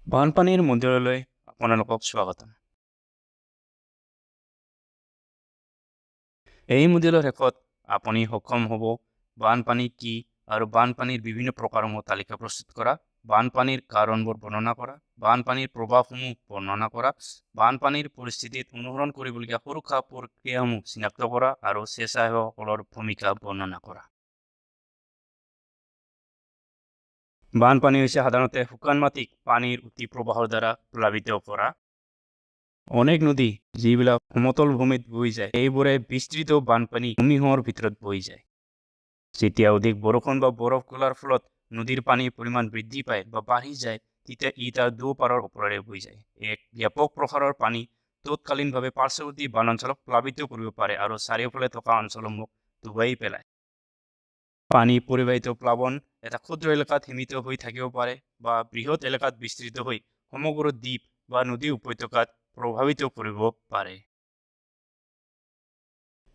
বানপানীৰ মন্দিৰলৈ আপোনালোকক স্বাগতম। এই মডিউলৰ শেষত আপুনি সক্ষম হ'ব বানপানী কি আৰু বানপানীৰ বিভিন্ন প্ৰকাৰসমূহ তালিকা প্ৰস্তুত কৰা, বানপানীৰ কাৰণবোৰ বৰ্ণনা কৰা, বানপানীৰ প্ৰভাৱসমূহ বৰ্ণনা কৰা, বানপানীৰ পৰিস্থিতিত অনুসৰণ কৰিবলগীয়া সুৰক্ষা প্ৰক্ৰিয়াসমূহ চিনাক্ত কৰা আৰু স্বেচ্ছাসেৱকসকলৰ ভূমিকা বৰ্ণনা কৰা। বানপানী হৈছে সাধাৰণতে শুকান মাটিক পানীৰ অতি প্ৰবাহৰ দ্বাৰা প্লাবিত কৰা। অনেক নদী যিবিলাক সমতল ভূমিত বৈ যায়, সেইবোৰে বিস্তৃত বানপানী ভূমিসমূহৰ ভিতৰত বৈ যায়। যেতিয়া অধিক বৰষুণ বা বৰফ গলাৰ ফলত নদীৰ পানীৰ পৰিমাণ বৃদ্ধি পায় বা বাঢ়ি যায়, তেতিয়া ই তাৰ দুপাৰৰ ওপৰেৰে বৈ যায়। এক ব্যাপক প্ৰসাৰৰ পানী তৎকালীনভাৱে পাৰ্শ্বৱৰ্তী বনাঞ্চলক প্লাবিত কৰিব পাৰে আৰু চাৰিওফালে থকা অঞ্চলসমূহ ডুবাই পেলায়। পানী পৰিবাহিত প্লাৱন এটা ক্ষুদ্ৰ এলেকাত সীমিত হৈ থাকিব পাৰে বা বৃহৎ এলেকাত বিস্তৃত হৈ সমগ্ৰ দ্বীপ বা নদী উপত্যকাত প্ৰভাৱিত কৰিব পাৰে।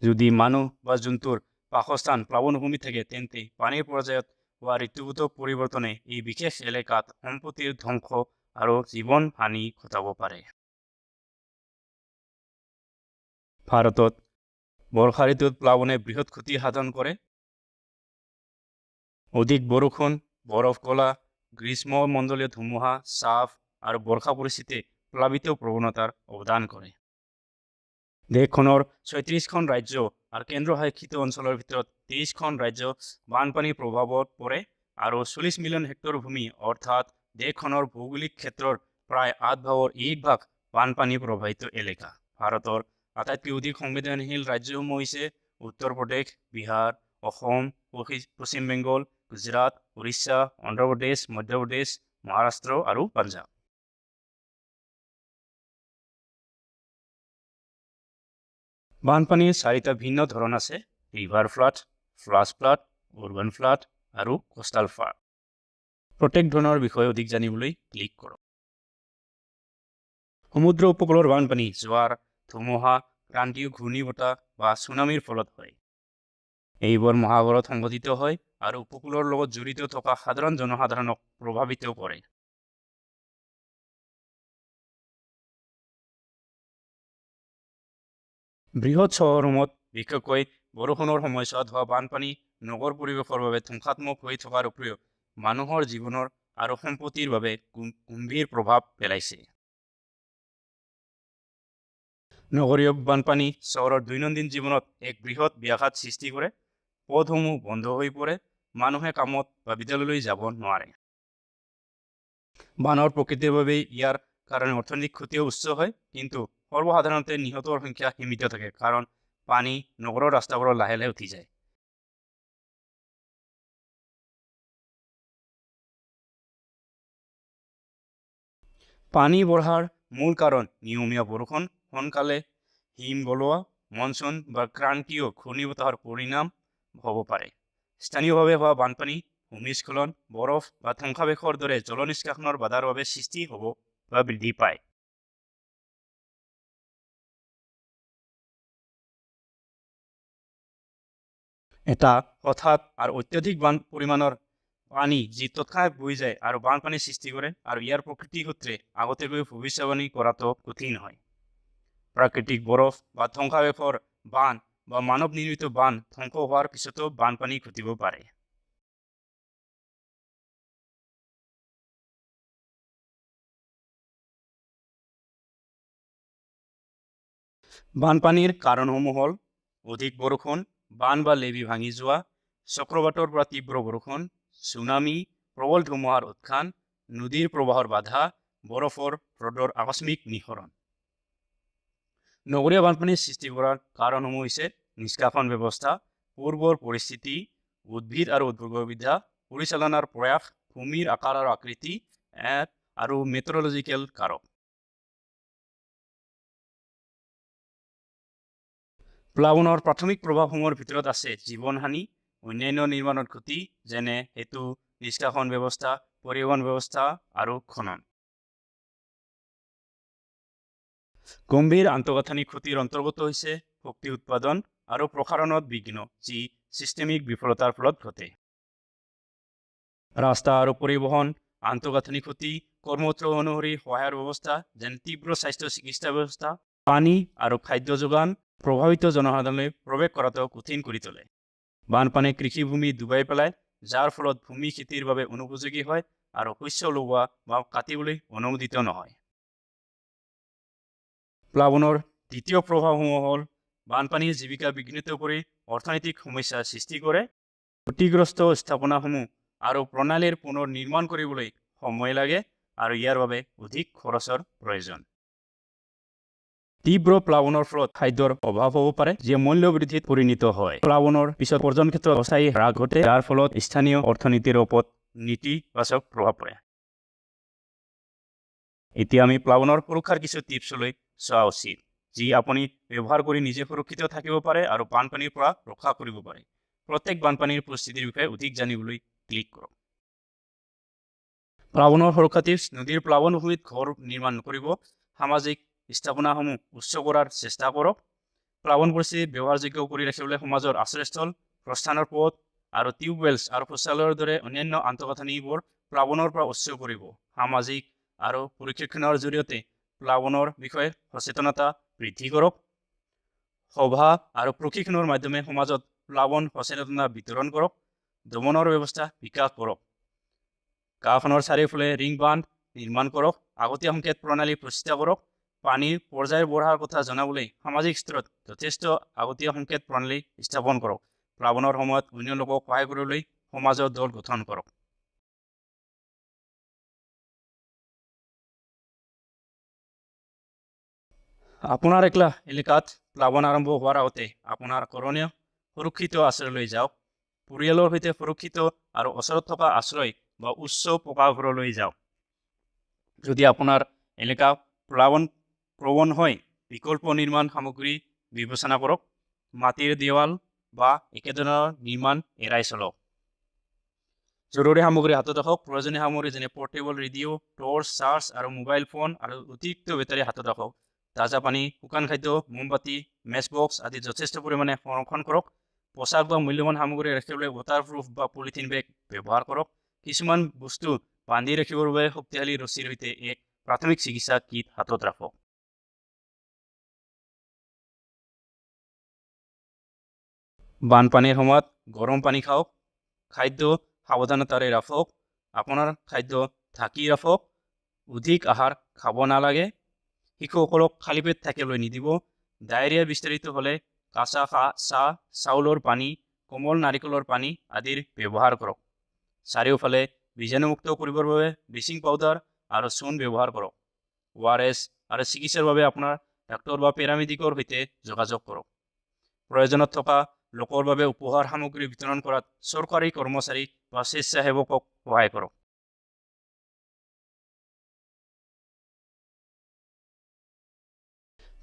যদি মানুহ বা জন্তুৰ বাসস্থান প্লাৱনভূমিত থাকে, তেন্তে পানীৰ পৰ্যায়ত হোৱা ঋতুগত পৰিৱৰ্তনে এই বিশেষ এলেকাত সম্পত্তিৰ ধ্বংস আৰু জীৱন হানি ঘটাব পাৰে। ভাৰতত বৰ্ষা ঋতুত প্লাৱনে বৃহৎ ক্ষতি সাধন কৰে। অধিক বৰষুণ, বৰফ গলা, গ্ৰীষ্মমণ্ডলীয় ধুমুহা, চাপ আৰু বৰ্ষা পৰিস্থিতিয়ে প্লাবিত প্ৰৱণতাৰ অৱদান কৰে। দেশখনৰ 36খন ৰাজ্য আৰু কেন্দ্ৰশাসিত অঞ্চলৰ ভিতৰত 23খন ৰাজ্য বানপানীৰ প্ৰভাৱত পৰে আৰু 40 মিলিয়ন হেক্টৰ ভূমি, অৰ্থাৎ দেশখনৰ ভৌগোলিক ক্ষেত্ৰৰ প্ৰায় আঠ ভাগৰ এক ভাগ বানপানী প্ৰভাৱিত এলেকা। ভাৰতৰ আটাইতকৈ অধিক সংবেদনশীল ৰাজ্যসমূহ হৈছে উত্তৰ প্ৰদেশ, বিহাৰ, অসম, পশ্চিম বেংগল, গুজৰাট, উৰিষ্যা, অন্ধ্ৰপ্ৰদেশ, মধ্যপ্ৰদেশ, মহাৰাষ্ট্ৰ আৰু পাঞ্জাৱ। বানপানীৰ চাৰিটা ভিন্ন ধৰণ আছে: river flood, flash flood, urban flood আৰু কোষ্টাল ফ্লাড। প্ৰত্যেক ধৰণৰ বিষয়ে অধিক জানিবলৈ ক্লিক কৰক। সমুদ্ৰ উপকূলৰ বানপানী জোৱাৰ, ধুমুহা, ক্ৰান্তীয় ঘূৰ্ণীবতাহ বা চুনামীৰ ফলত হয়। এইবোৰ মহাসাগৰত সংঘটিত হয় আৰু উপকূলৰ লগত জড়িত থকা সাধাৰণ জনসাধাৰণক প্ৰভাৱিত কৰে। বৃহৎ চহৰসমূহত বিশেষকৈ বৰষুণৰ সময়ছোৱাত হোৱা বানপানী নগৰ পৰিৱেশৰ বাবে ধ্বংসাত্মক হৈ থকাৰ উপৰিও মানুহৰ জীৱনৰ আৰু সম্পত্তিৰ বাবে গম্ভীৰ প্ৰভাৱ পেলাইছে। নগৰীয় বানপানী চহৰৰ দৈনন্দিন জীৱনত এক বৃহৎ ব্যাঘাত সৃষ্টি কৰে। পথসমূহ বন্ধ হৈ পৰে, মানুহে কামত বা বিদ্যালয়লৈ যাব নোৱাৰে। বানৰ প্ৰকৃতিৰ বাবেই ইয়াৰ কাৰণে অৰ্থনৈতিক ক্ষতিও উচ্চ হয়, কিন্তু সৰ্বসাধাৰণতে নিহতৰ সংখ্যা সীমিত থাকে, কাৰণ পানী নগৰৰ ৰাস্তাবোৰত লাহে লাহে উঠি যায়। পানী বঢ়াৰ মূল কাৰণ নিয়মীয়া বৰষুণ, সোনকালে হিম গলোৱা, মনচুন বা ক্ৰান্তীয় ঘূৰ্ণীবতাহৰ পৰিণাম হ'ব পাৰে। স্থানীয়ভাৱে হোৱা বানপানী ভূমিস্খলন, বৰফ বা ধ্বংসাৱশেষৰ দৰে জল নিষ্কাশনৰ বাধাৰ বাবে সৃষ্টি হ'ব বা বৃদ্ধি পায়। এটা হঠাৎ আৰু অত্যধিক বান পৰিমাণৰ পানী যি তৎক্ষণাত বৈ যায় আৰু বানপানীৰ সৃষ্টি কৰে আৰু ইয়াৰ প্ৰকৃতি সূত্ৰে আগতীয়াকৈ ভৱিষ্যবাণী কৰাটো কঠিন হয়। প্ৰাকৃতিক বৰফ বা ধ্বংসাৱশেষৰ বান বা মানৱ নিৰ্মিত বান ধ্বংস হোৱাৰ পিছতো বানপানী ঘটিব পাৰে। বানপানীৰ কাৰণসমূহ হ'ল অধিক বৰষুণ, বান বা লেবি ভাঙি যোৱা, চক্ৰবাতৰ পৰা তীব্ৰ বৰষুণ, চুনামি, প্ৰবল ধুমুহাৰ উত্থান, নদীৰ প্ৰবাহৰ বাধা, বৰফৰ হ্ৰদৰ আকস্মিক নিঃসৰণ। নগৰীয়া বানপানীৰ সৃষ্টি কৰাৰ কাৰণসমূহ হৈছে নিষ্কাশন ব্যৱস্থা, পূৰ্বৰ পৰিস্থিতি, উদ্ভিদ আৰু উদ্যোগবিদ্যা, পৰিচালনাৰ প্ৰয়াস, ভূমিৰ আকাৰ আৰু আকৃতি আৰু মেট্ৰলজিকেল কাৰক। প্লাৱনৰ প্ৰাথমিক প্ৰভাৱসমূহৰ ভিতৰত আছে জীৱনহানি, অন্যান্য নিৰ্মাণৰ ক্ষতি, যেনে সেতু, নিষ্কাশন ব্যৱস্থা, পৰিবহণ ব্যৱস্থা আৰু খনন। গম্ভীৰ আন্তঃগাঁথনি ক্ষতিৰ অন্তৰ্গত হৈছে শক্তি উৎপাদন আৰু প্ৰসাৰণত বিঘ্ন, যি চিষ্টেমিক বিফলতাৰ ফলত ঘটে। ৰাস্তা আৰু পৰিবহণ আন্তঃগাঁথনি ক্ষতি, কৰ্মসূত্ৰ অনুসৰি সহায়ৰ ব্যৱস্থা, যেনে তীব্ৰ স্বাস্থ্য চিকিৎসা ব্যৱস্থা, পানী আৰু খাদ্য যোগান প্ৰভাৱিত জনসাধাৰণলৈ প্ৰৱেশ কৰাটো কঠিন কৰি তোলে। বানপানীয়ে কৃষিভূমি ডুবাই পেলায়, যাৰ ফলত ভূমি খেতিৰ বাবে অনুপযোগী হয় আৰু শস্য লগোৱা বা কাটিবলৈ অনুমোদিত নহয়। প্লাৱনৰ দ্বিতীয় প্ৰভাৱসমূহ হ'ল বানপানীয়ে জীৱিকা বিঘ্নিত কৰি অৰ্থনৈতিক সমস্যাৰ সৃষ্টি কৰে। ক্ষতিগ্ৰস্ত স্থাপনাসমূহ আৰু প্ৰণালীৰ পুনৰ নিৰ্মাণ কৰিবলৈ সময় লাগে আৰু ইয়াৰ বাবে অধিক খৰচৰ প্ৰয়োজন। তীব্ৰ প্লাৱনৰ ফলত খাদ্যৰ অভাৱ হ'ব পাৰে, যিয়ে মূল্য বৃদ্ধিত পৰিণত হয়। প্লাৱনৰ পিছত পৰ্যটন ক্ষেত্ৰত অস্থায়ী হ্ৰাস ঘটে, যাৰ ফলত স্থানীয় অৰ্থনীতিৰ ওপৰত নেতিবাচক প্ৰভাৱ পৰে। এতিয়া আমি প্লাৱনৰ সুৰক্ষাৰ কিছু টিপছলৈ চোৱা উচিত, যি আপুনি ব্যৱহাৰ কৰি নিজে সুৰক্ষিত থাকিব পাৰে আৰু বানপানীৰ পৰা ৰক্ষা কৰিব পাৰে। প্ৰত্যেক বানপানীৰ পৰিস্থিতিৰ বিষয়ে অধিক জানিবলৈ ক্লিক কৰক। প্লাৱনৰ সুৰক্ষা টিপছ: নদীৰ প্লাৱনভূমিত ঘৰ নিৰ্মাণ নকৰিব। সামাজিক স্থাপনাসমূহ উচ্চ কৰাৰ চেষ্টা কৰক। প্লাৱন পৰিস্থিতি ব্যৱহাৰযোগ্য কৰি ৰাখিবলৈ সমাজৰ আশ্ৰয়স্থল, প্ৰস্থানৰ পথ আৰু টিউবৱেলছ আৰু শৌচালয়ৰ দৰে অন্যান্য আন্তঃগাঁথনিবোৰ প্লাৱনৰ পৰা উচ্চ কৰিব। সামাজিক আৰু প্ৰশিক্ষণৰ জৰিয়তে প্লাৱনৰ বিষয়ে সচেতনতা বৃদ্ধি কৰক। সভা আৰু প্ৰশিক্ষণৰ মাধ্যমে সমাজত প্লাৱন সচেতনতা বিতৰণ কৰক। দমনৰ ব্যৱস্থা বিকাশ কৰক। গাঁওখনৰ চাৰিওফালে ৰিং বান্ধ নিৰ্মাণ কৰক। আগতীয়া সংকেত প্ৰণালী প্ৰতিষ্ঠা কৰক। পানীৰ পৰ্যায় বঢ়াৰ কথা জনাবলৈ সামাজিক স্তৰত যথেষ্ট আগতীয়া সংকেত প্ৰণালী স্থাপন কৰক। প্লাৱনৰ সময়ত অন্য লোকক সহায় কৰিবলৈ সমাজৰ দল গঠন কৰক। আপোনাৰ এলেকাত প্লাৱন আৰম্ভ হোৱাৰ আগতে আপোনাৰ কৰণীয়: সুৰক্ষিত আশ্ৰয়লৈ যাওক। পৰিয়ালৰ সৈতে সুৰক্ষিত আৰু ওচৰত থকা আশ্ৰয় বা উচ্চ পকা ঘৰলৈ যাওক। যদি আপোনাৰ এলেকা প্লাৱন প্ৰৱণ হয়, বিকল্প নিৰ্মাণ সামগ্ৰী বিবেচনা কৰক। মাটিৰ দেৱাল বা একেধৰণৰ নিৰ্মাণ এৰাই চলক। জৰুৰী সামগ্ৰী হাতত ৰাখক। প্ৰয়োজনীয় সামগ্ৰী যেনে পৰ্টেবল ৰেডিঅ', টৰ্চ, চাৰ্জ আৰু মোবাইল ফোন আৰু অতিৰিক্ত বেটাৰী হাতত ৰাখক। তাজা পানী, শুকান খাদ্য, মমবাতি, মেচ বক্স আদি যথেষ্ট পৰিমাণে সংৰক্ষণ কৰক। পোছাক বা মূল্যৱান সামগ্ৰী ৰাখিবলৈ ৱাটাৰপ্ৰুফ বা পলিথিন বেগ ব্যৱহাৰ কৰক। কিছুমান বস্তু বান্ধি ৰাখিবৰ বাবে শক্তিশালী ৰছীৰ সৈতে এক প্ৰাথমিক চিকিৎসা কিট হাতত ৰাখক। বানপানীৰ সময়ত গৰম পানী খাওক। খাদ্য সাৱধানতাৰে ৰাখক। আপোনাৰ খাদ্য ঢাকি ৰাখক। অধিক আহাৰ খাব নালাগে। শিশুসকলক খালী পেট থাকিবলৈ নিদিব। ডায়েৰিয়া বিস্তাৰিত হ'লে কাঁচা চাহ, চাউলৰ পানী, কোমল নাৰিকলৰ পানী আদিৰ ব্যৱহাৰ কৰক। চাৰিওফালে বীজাণুমুক্ত কৰিবৰ বাবে ব্লিচিং পাউডাৰ আৰু চূণ ব্যৱহাৰ কৰক। ORS আৰু চিকিৎসাৰ বাবে আপোনাৰ ডাক্তৰ বা পেৰামেডিকৰ সৈতে যোগাযোগ কৰক। প্ৰয়োজনত থকা লোকৰ বাবে উপহাৰ সামগ্ৰী বিতৰণ কৰাত চৰকাৰী কৰ্মচাৰী বা স্বেচ্ছাসেৱকক সহায় কৰক।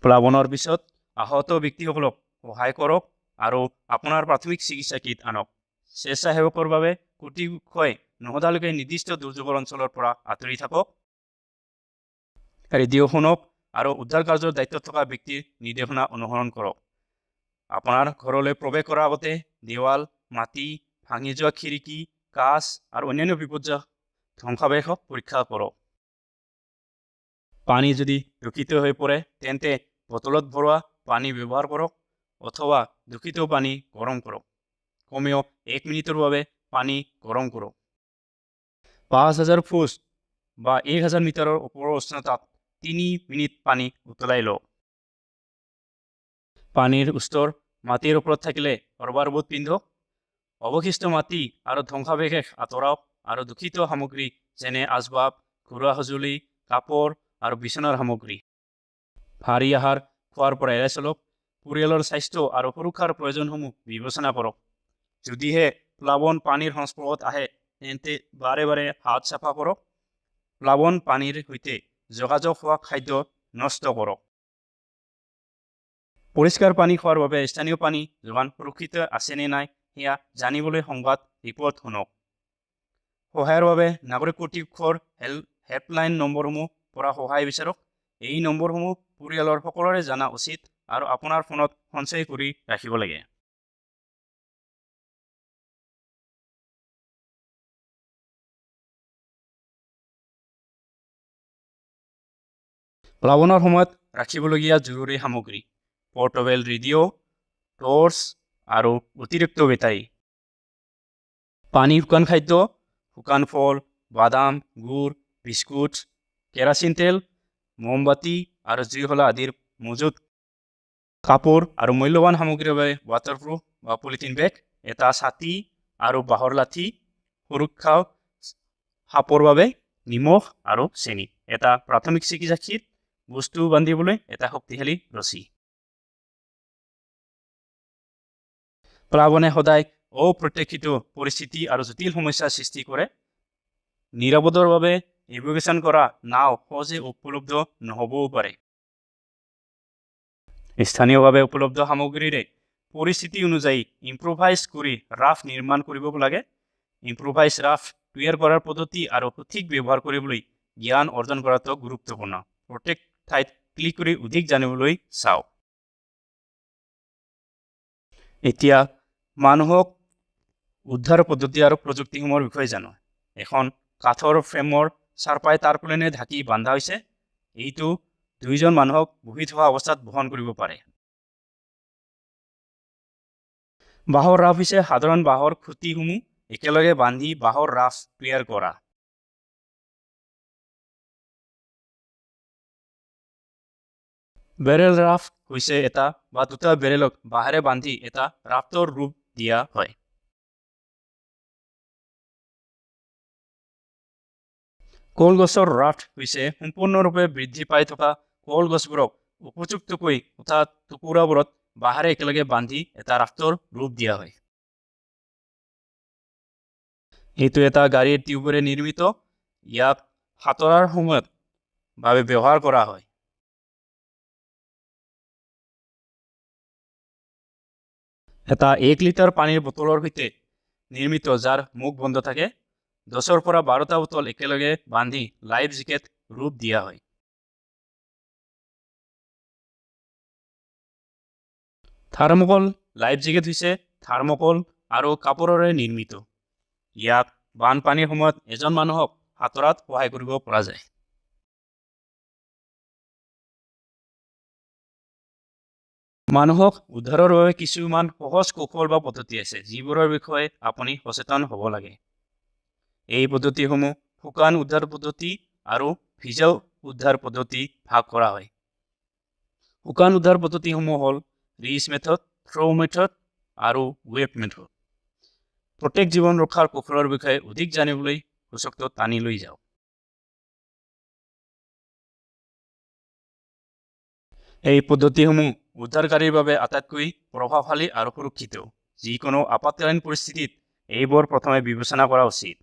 প্লাৱনৰ পিছত আহত ব্যক্তিসকলক সহায় কৰক আৰু আপোনাৰ প্ৰাথমিক চিকিৎসা কিট আনক। স্বেচ্ছাসেৱকৰ বাবে কৰ্তৃপক্ষই নোসোধালৈকে নিৰ্দিষ্ট দুৰ্যোগৰ অঞ্চলৰ পৰা আঁতৰি থাকক। ৰেডিঅ' শুনক আৰু উদ্ধাৰ কাৰ্যৰ দায়িত্বত থকা ব্যক্তিৰ নিৰ্দেশনা অনুসৰণ কৰক। আপোনাৰ ঘৰলৈ প্ৰৱেশ কৰাৰ আগতে দেৱাল, মাটি, ভাঙি যোৱা খিৰিকী, কাঁচ আৰু অন্যান্য বিপজ্জনক ধ্বংসাৱশেষ পৰীক্ষা কৰক। পানী যদি দূষিত হৈ পৰে, তেন্তে বটলত ভৰোৱা পানী ব্যৱহাৰ কৰক অথবা দূষিত পানী গৰম কৰক। কমেও 1 মিনিটৰ বাবে পানী গৰম কৰক। 5000 ফুট বা 1000 মিটাৰৰ ওপৰৰ উষ্ণতাত 3 মিনিট পানী উতলাই লওক। পানীৰ স্তৰ মাটিৰ ওপৰত থাকিলে ৰবাৰ বুট পিন্ধক। অৱশিষ্ট মাটি আৰু ধ্বংসাৱশেষ আঁতৰাওক আৰু দূষিত সামগ্ৰী, যেনে আচবাব, ঘৰুৱা সঁজুলি, কাপোৰ আৰু বিচনাৰ সামগ্ৰী। ভাৰী আহাৰ খোৱাৰ পৰা এৰাই চলক। পৰিয়ালৰ স্বাস্থ্য আৰু সুৰক্ষাৰ প্ৰয়োজনসমূহ বিবেচনা কৰক। যদিহে প্লাৱন পানীৰ সংস্পৰ্শত আহে, তেন্তে বাৰে বাৰে হাত চাফা কৰক। প্লাৱন পানীৰ সৈতে যোগাযোগ হোৱা খাদ্য নষ্ট কৰক। পৰিষ্কাৰ পানী খোৱাৰ বাবে স্থানীয় পানী যোগান সুৰক্ষিত আছে নে নাই সেয়া জানিবলৈ সংবাদ ৰিপৰ্ট শুনক। সহায়ৰ বাবে নাগৰিক কৰ্তৃপক্ষৰ হেল্পলাইন নম্বৰসমূহ পৰা সহায় বিচাৰক। এই নম্বৰসমূহ পৰিয়ালৰ সকলোৰে জনা উচিত আৰু আপোনাৰ ফোনত সঞ্চয় কৰি ৰাখিব লাগে। প্লাৱনৰ সময়ত ৰাখিবলগীয়া জৰুৰী সামগ্ৰী: পৰ্টেবল ৰেডিঅ', টৰ্চ আৰু অতিৰিক্ত বেটাৰী, পানী, শুকান খাদ্য, শুকান ফল, বাদাম, গুড়, বিস্কুট, কেৰাচিন তেল, মমবাতি আৰু জুইশলা আদিৰ মজুত, কাপোৰ আৰু মূল্যৱান সামগ্ৰীৰ বাবে ৱাটাৰপ্ৰুফ বা পলিথিন বেগ, এটা ছাতি আৰু বাঁহৰ লাঠি, সুৰক্ষা, সাপৰ বাবে নিমখ আৰু চেনি, এটা প্ৰাথমিক চিকিৎসা কিট, বস্তু বান্ধিবলৈ এটা শক্তিশালী ৰছী। প্লাৱনে সদায় অপ্ৰত্যাশিত পৰিস্থিতি আৰু জটিল সমস্যাৰ সৃষ্টি কৰে। নিৰাপদৰ বাবে ইভেকুৱেশ্যন কৰা নাও সহজে উপলব্ধ নহ'বও পাৰে। স্থানীয়ভাৱে উপলব্ধ সামগ্ৰীৰে পৰিস্থিতি অনুযায়ী ইম্প্ৰভাইজ কৰি ৰাফ্ট নিৰ্মাণ কৰিব লাগে। ইম্প্ৰভাইজ ৰাফ্ট তৈয়াৰ কৰাৰ পদ্ধতি আৰু সঠিক ব্যৱহাৰ কৰিবলৈ জ্ঞান অৰ্জন কৰাটো গুৰুত্বপূৰ্ণ। প্ৰত্যেক ঠাইত ক্লিক কৰি অধিক জানিবলৈ চাওক। এতিয়া মানুহক উদ্ধাৰ পদ্ধতি আৰু প্ৰযুক্তিসমূহৰ বিষয়ে জানো। এখন কাঠৰ ফ্ৰেমৰ চাৰপাই টাৰপলিনে ঢাকি বান্ধা হৈছে। এইটো দুইজন মানুহক বহি থকা অৱস্থাত বহন কৰিব পাৰে। বাঁহৰ ৰাফ্ট হৈছে সাধাৰণ বাঁহৰ খুঁটিসমূহ একেলগে বান্ধি বাঁহৰ ৰাফ্ট তৈয়াৰ কৰা। বেৰেল ৰাফ্ট হৈছে এটা বা দুটা বেৰেলক বাঁহেৰে বান্ধি এটা ৰাফ্টৰ ৰূপ দিয়া হয়। কলগছৰ ৰাফ্ট হৈছে সম্পূৰ্ণৰূপে বৃদ্ধি পাই থকা কলগছবোৰক উপযুক্তকৈ কটা টুকুৰাবোৰত বাঁহেৰে একেলগে বান্ধি এটা ৰাফ্টৰ ৰূপ দিয়া হয়। এইটো এটা গাড়ীৰ টিউবেৰে নিৰ্মিত। ইয়াক সাঁতোৰাৰ সময়ত বাবে ব্যৱহাৰ কৰা হয়। এটা 1 লিটাৰ পানীৰ বটলৰ সৈতে নিৰ্মিত, যাৰ মুখ বন্ধ থাকে। 10ৰ পৰা 12টা বটল একেলগে বান্ধি লাইফ জেকেট ৰূপ দিয়া হয়। থাৰ্মকল লাইফ জেকেট হৈছে থাৰ্মকল আৰু কাপোৰেৰে নিৰ্মিত। ইয়াক বানপানীৰ সময়ত এজন মানুহক সাঁতোৰাত সহায় কৰিব পৰা যায়। মানুহক উদ্ধাৰৰ বাবে কিছুমান সহজ কৌশল বা পদ্ধতি আছে, যিবোৰৰ বিষয়ে আপুনি সচেতন হ'ব লাগে। এই পদ্ধতিসমূহ শুকান উদ্ধাৰ পদ্ধতি আৰু ভিজা উদ্ধাৰ পদ্ধতি ভাগ কৰা হয়। শুকান উদ্ধাৰ পদ্ধতিসমূহ হ'ল ৰিচ মেথড, থ্ৰ' মেথড আৰু ৱেব মেথড। প্ৰত্যেক জীৱন ৰক্ষাৰ কৌশলৰ বিষয়ে অধিক জানিবলৈ সূচকটো টানি লৈ যাওক। এই পদ্ধতিসমূহ উদ্ধাৰকাৰীৰ বাবে আটাইতকৈ প্ৰভাৱশালী আৰু সুৰক্ষিত। যিকোনো আপাতকালীন পৰিস্থিতিত এইবোৰ প্ৰথমে বিবেচনা কৰা উচিত।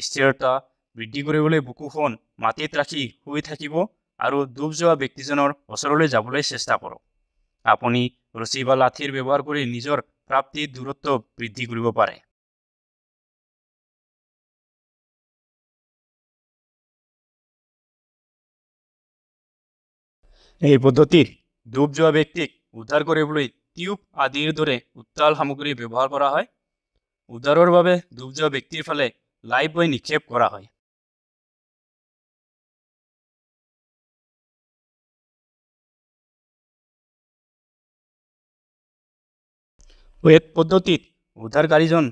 স্থিৰতা বৃদ্ধি কৰিবলৈ বুকুখন মাটিত ৰাখি শুই থাকিব আৰু ডুব যোৱা ব্যক্তিজনৰ ওচৰলৈ যাবলৈ চেষ্টা কৰক। আপুনি ৰছী বা লাঠিৰ ব্যৱহাৰ কৰি নিজৰ প্ৰাপ্তিৰ দূৰত্ব বৃদ্ধি কৰিব পাৰে। এই পদ্ধতিত ডুব যোৱা ব্যক্তিক উদ্ধাৰ কৰিবলৈ টিউব আদিৰ দৰে উত্তাল সামগ্ৰী ব্যৱহাৰ কৰা হয়। উদ্ধাৰৰ বাবে ডুব যোৱা ব্যক্তিৰ ফালে লাইফ বয় নিক্ষেপ কৰা হয়। ৱেব পদ্ধতিত উদ্ধাৰকাৰীজন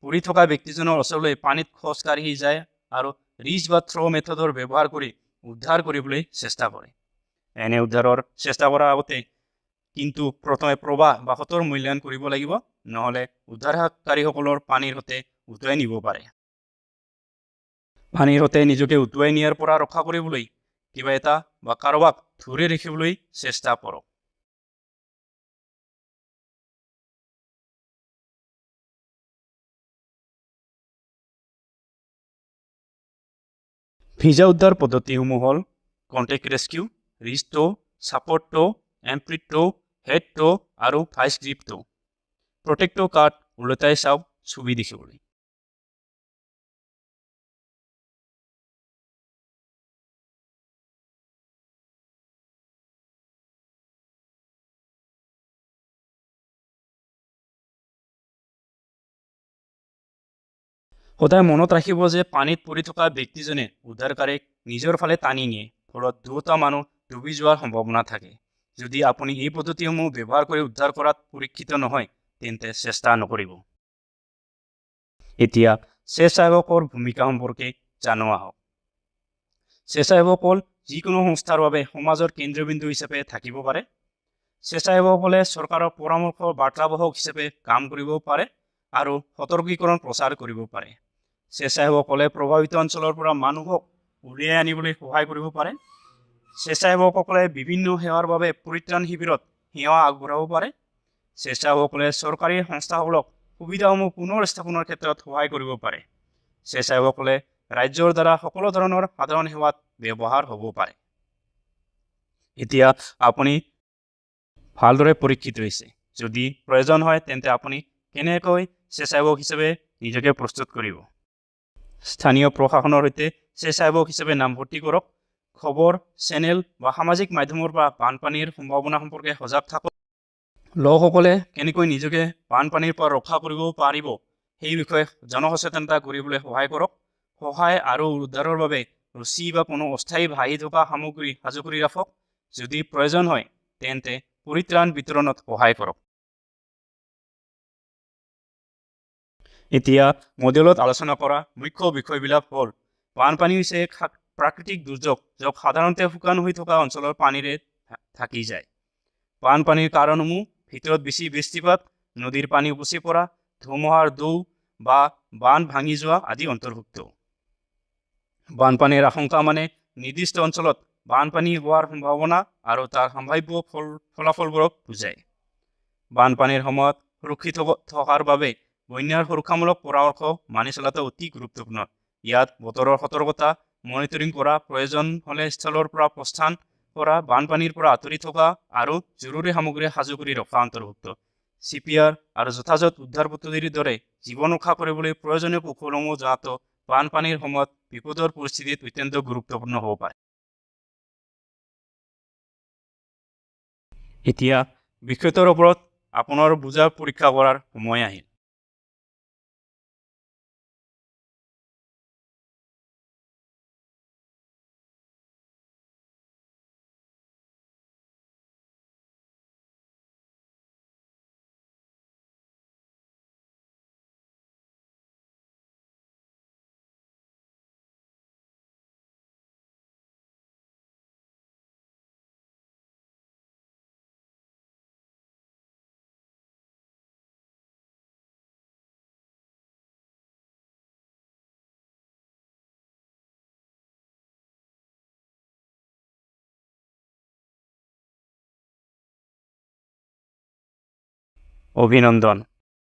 পৰি থকা ব্যক্তিজনৰ ওচৰলৈ পানীত খোজ কাঢ়ি যায় আৰু ৰিচ বা থ্ৰ' মেথডৰ ব্যৱহাৰ কৰি উদ্ধাৰ কৰিবলৈ চেষ্টা কৰে। এনে উদ্ধাৰৰ চেষ্টা কৰাৰ আগতে কিন্তু প্ৰথমে প্ৰবাহ বা সোঁতৰ মূল্যায়ন কৰিব লাগিব, নহ'লে উদ্ধাৰকাৰীসকলৰ পানীৰ সোঁতে উটুৱাই নিব পাৰে। পানীৰ সোঁতে নিজকে উটুৱাই নিয়াৰ পৰা ৰক্ষা কৰিবলৈ কিবা এটা বা কাৰোবাক ধৰি ৰাখিবলৈ চেষ্টা কৰক। ভিজা উদ্ধাৰ পদ্ধতিসমূহ হ'ল contact rescue, ridge tow, support tow, armpit tow, head tow আৰু ভাইচ গ্ৰিপ টো। প্ৰত্যেকটো কাৰ্ড ওলোটাই চাওক ছবি দেখিবলৈ। সদায় মনত ৰাখিব যে পানীত পৰি থকা ব্যক্তিজনে উদ্ধাৰকাৰীক নিজৰ ফালে টানি নিয়ে, ফলত দুয়োটা মানুহ ডুবি যোৱাৰ সম্ভাৱনা থাকে। যদি আপুনি এই পদ্ধতিসমূহ ব্যৱহাৰ কৰি উদ্ধাৰ কৰাত পৰীক্ষিত নহয়, তেন্তে চেষ্টা নকৰিব। এতিয়া স্বেচ্ছাসেৱকৰ ভূমিকা সম্পৰ্কে জানো আহক। স্বেচ্ছাসেৱকসকল যিকোনো সংস্থাৰ বাবে সমাজৰ কেন্দ্ৰবিন্দু হিচাপে থাকিব পাৰে। স্বেচ্ছাসেৱকসকলে চৰকাৰৰ পৰামৰ্শ বাৰ্তাবাহক হিচাপে কাম কৰিব পাৰে আৰু সতৰ্কীকৰণ প্ৰচাৰ কৰিব পাৰে। স্বেচ্ছাসেৱকসকলে প্ৰভাৱিত অঞ্চলৰ পৰা মানুহক উলিয়াই আনিবলৈ সহায় কৰিব পাৰে। স্বেচ্ছাসেৱকসকলে বিভিন্ন সেৱাৰ বাবে পৰিত্ৰাণ শিবিৰত সেৱা আগবঢ়াব পাৰে। স্বেচ্ছাসেৱকসকলে চৰকাৰী সংস্থাসকলক সুবিধাসমূহ পুনৰ স্থাপনৰ ক্ষেত্ৰত সহায় কৰিব পাৰে। স্বেচ্ছাসেৱকসকলে ৰাজ্যৰ দ্বাৰা সকলো ধৰণৰ সাধাৰণ সেৱাত ব্যৱহাৰ হ'ব পাৰে। এতিয়া আপুনি ভালদৰে পৰীক্ষিত হৈছে। যদি প্ৰয়োজন হয়, তেন্তে আপুনি কেনেকৈ স্বেচ্ছাসেৱক হিচাপে নিজকে প্ৰস্তুত কৰিব? স্থানীয় প্ৰশাসনৰ সৈতে স্বেচ্ছাসেৱক হিচাপে নামভৰ্তি কৰক। খবৰ চেনেল বা সামাজিক মাধ্যমৰ পৰা বানপানীৰ সম্ভাৱনা সম্পৰ্কে সজাগ থাকক। লোকসকলে কেনেকৈ নিজকে বানপানীৰ পৰা ৰক্ষা কৰিব পাৰিব, সেই বিষয়ে জনসচেতনতা কৰিবলৈ সহায় কৰক। সহায় আৰু উদ্ধাৰৰ বাবে ৰছী বা কোনো অস্থায়ী ভাহি থকা সামগ্ৰী সাজু কৰি ৰাখক। যদি প্ৰয়োজন হয়, তেন্তে পৰিত্ৰাণ বিতৰণত সহায় কৰক। এতিয়া মডেলত আলোচনা কৰা মুখ্য বিষয়বিলাক হ'ল: বানপানী হৈছে এক প্ৰাকৃতিক দুৰ্যোগ, য'ত সাধাৰণতে শুকান হৈ থকা অঞ্চলৰ পানীৰে থাকি যায়। বানপানীৰ কাৰণসমূহ ভিতৰত বেছি বৃষ্টিপাত, নদীৰ পানী উপচি পৰা, ধুমুহাৰ ঢৌ বা বান্ধ ভাঙি যোৱা আদি অন্তৰ্ভুক্ত। বানপানীৰ আশংকা মানে নিৰ্দিষ্ট অঞ্চলত বানপানী হোৱাৰ সম্ভাৱনা আৰু তাৰ সম্ভাৱ্য ফলাফলবোৰক বুজায়। বানপানীৰ সময়ত সুৰক্ষিত থকাৰ বাবে বন্যাৰ সুৰক্ষামূলক পৰামৰ্শ মানি চলাটো অতি গুৰুত্বপূৰ্ণ। ইয়াত বতৰৰ সতৰ্কতা মনিটৰিং কৰা, প্ৰয়োজন হ'লে স্থলৰ পৰা প্ৰস্থান কৰা, বানপানীৰ পৰা আঁতৰি থকা আৰু জৰুৰী সামগ্ৰী সাজু কৰি ৰখা অন্তৰ্ভুক্ত। চিপিআৰ আৰু যথাযথ উদ্ধাৰ পদ্ধতিৰ দৰে জীৱন ৰক্ষা কৰিবলৈ প্ৰয়োজনীয় কৌশলসমূহ জনাটো বানপানীৰ সময়ত বিপদৰ পৰিস্থিতিত অত্যন্ত গুৰুত্বপূৰ্ণ হ'ব পাৰে। এতিয়া বিষয়টোৰ ওপৰত আপোনাৰ বুজা পৰীক্ষা কৰাৰ সময় আহিল। অভিনন্দন।